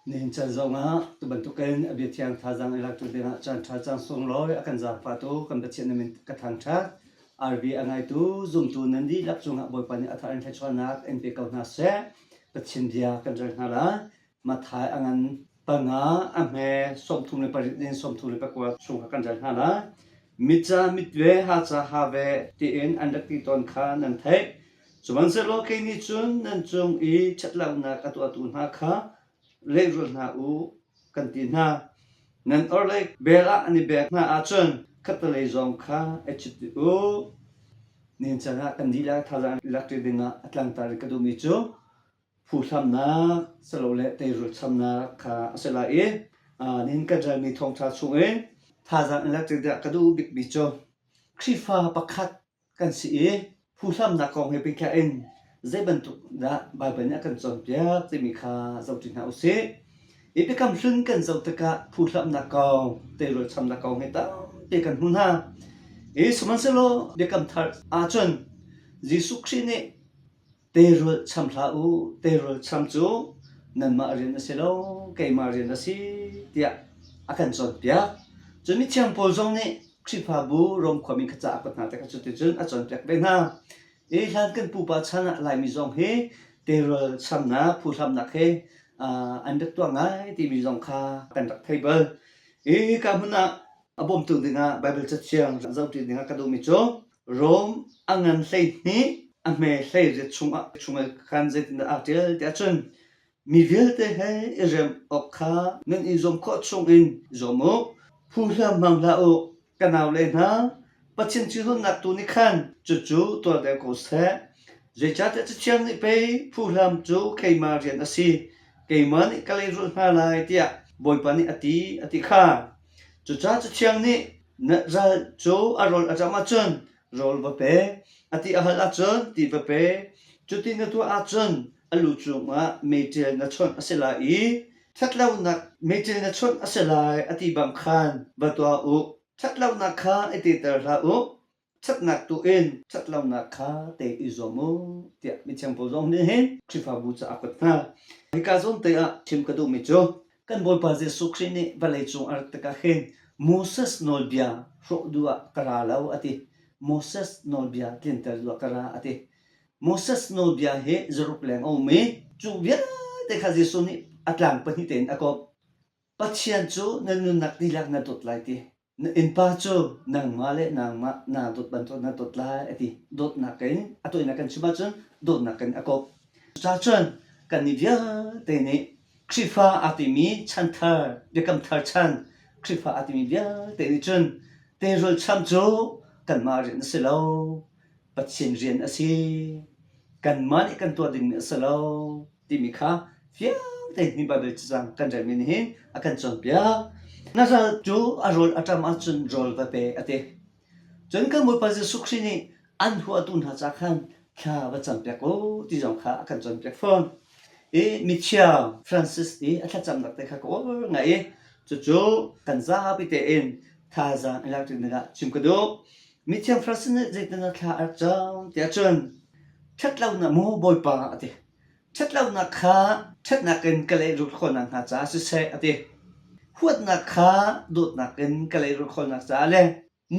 Nihin chan zongah tubantukin a biathiang thazaang i laktu dingah caan ṭha caan sunglawi a kan zaangfahtu kan Pathian na min ka thangṭhat. RV a ngaitu zumtu nan dihlak cungah Bawipa nih a thar in thluachuahnak in pe ko hna seh. Pathian bia kan rel hna lai. Matthai a ngan panga a hme 38 in 34 chung kha kan rel hna lai. Mit ca mit ve, ha ca ha ve tiin an rak ti tawn kha nan theih. Sihmanhsehlaw kei nih cun nan cung i ṭhatlonak a tuahtu hna kha lehrul hna u kan ti hna. Nan orhlei bel ah an i bek hna ahcun khattelei zong kha i chit dih u. Nihin chan ah kan dihlak thazaang lakṭi dingah a tlangtar i ka duhmi cu phuhlamnak silole teirul chamnak kha a si lai i nihin kan relmi thawngṭha chungin thazaang in lakṭi dingah ka duh bikmi cu Khrihfa pakhat kan si i phuhlamnak kong he pehtlaih in zei bantuk dah Baibal nih a kan cawnpiak timi kha zohṭi hna u sih. I biakam hlun kan zoh tikah phuhlamnak kong, teirul chamnak kong hi tampi kan hmu hna. I sihmanhsehlaw biakam thar ahcun Jesuh Khrih nih Teirul cham hlah u, teirul cham cu nanmah rian a si lo, keimah rian a si tiah a kan cawnpiak. Cun mithiang Paul zong nih Khrihfabu Rom khuami kha ca a kuat hna tikah cuticun a cawnpiak ve hna. Hi hlan kan pupa chan ah Laimi zong hi teirul chamnak, phuhlamnak he an rak tuah ngai timi zong kha kan rak thei bal. Hi ka hmun ah a bawmtu dingah Baibal cathiang zohṭi dingah ka duhmi cu Rom a ngan 12 a hme 18 chungah chungah khan zeitindah aa ṭial tiah cun mi vialte he i rem awk kha nan i zuam khawh chungin zuam u. Phuhlam hmang hlah u. Ka naule hna, Pathian thinhunnak tu nih khan cucu tuar deuh ko seh. Zeicahtiah Cathiang nih pei phuhlam cu keimah rian a si, keimah nih ka lehrulh hna lai tiah Bawipa nih a ti, a ti kha. Cucaah Cathiang nih Na ral cu a rawl a ṭam ahcun rawl va pe, a ti a hal ahcun ti va pe. Cuti na tuah ahcun a lu cungah meiṭil na chawnh a si lai i ṭhatlonak meiṭil na chawnh a si lai a ti bang khan va tuah u. Ṭhatlonak kha i titer hlah u, ṭhatnak tu in ṭhatlonak kha te i zuam u tiah mithiang Paul zong nih hin Khrihfabu ca a kuat hna. Hika zawn te ah chim ka duhmi cu Kan Bawipa Jesuh Khrih nih vawleicung a rat tikah hin Moses nawlbia hrawh duh ah ka ra lo a ti. Moses nawlbia tlinter duh ah ka ra a ti. Moses nawlbia hi zaruk leng a um i cu vialte kha Jesuh nih a tlang pahnih tein a komh. Pathian cu na nunnak dihlak na dawt lai ti. Na innpa cu nangmah le nangmah naa dawt bantuk na dawt lai a ti. Dawtnak in a tawinak kan chim ahcun dawtnak in a kawp. Cucaah cun kannih vialte nih Khrihfa aa timi chanthar, biakam thar chan Khrihfa aa timi vialte nih cun teirul cham cu kanmah rian a si lo, Pathian rian a si. Kanmah nih kan tuah dingmi a si lo. timi kha fiang tein hi Baibal cacang kan relmi nih hin a kan cawnpiak. Na ral cu a rawl a ṭam ahcun rawl va pe a ti. Cun kan Bawipa Jesuh Khrih nih an huatu hna ca khan thla va campiak u ti zong kha a kan cawnpiak fawn. I mithiang Francis i a thlacamnak te kha ka uar ngai i cucu kan zapi tein thazaang i lak ding ah chim ka duh. Mithiang Francis nih zeitin a thla a rak cam tiah cun ṭhatlonak maw Bawipa a ti. Ṭhatlonak kha ṭhatnak in ka lehrulh khawhnak hnga caah siseh a ti. Huatnak kha dawtnak in ka lehrulh khawhnak caah le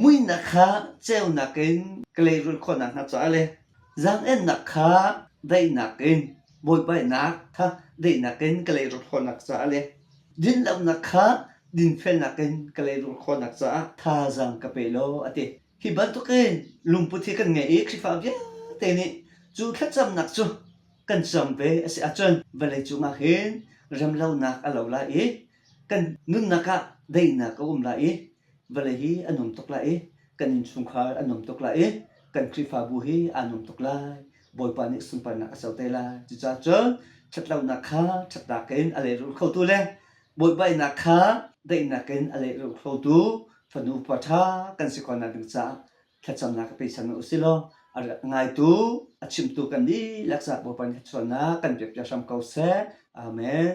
muihnak kha ceunak in ka lehrulh khawhnak hnga caah le zaang-ennak kha daihnak in buaibainak kha daihnak in ka lehrulh khawhnak caah le dinlonak kha dinfelnak in ka lehrulh khawhnak caah thazaang ka pe law a ti. Hi bantukin lungput hi kan ngei i Khrihfa vialte nih cu thlacamnak cu kan cam ve a si ahcun vawleicung ah hin remlonak a lo lai i kan nunnak ah daihnak a um lai i vawlei hi a nuam tuk lai i kan innchungkhar a nuam tuk lai i kan Khrihfabu hi aa nuam tuk lai. Bawipa nih sunparnak a co te lai. Cucaah cun ṭhatlonak kha ṭhatnak in a lehrulh khotu le buaibainak kha daihnak in a lehrulh khotu fanu pa ṭha kan si khawhnak ding caah thlacamnak ka pechan u si law a ngaitu a chimtu kan dihlak caah Bawipa nih thluachuahnak kan pekpiak hram ko seh. Amen.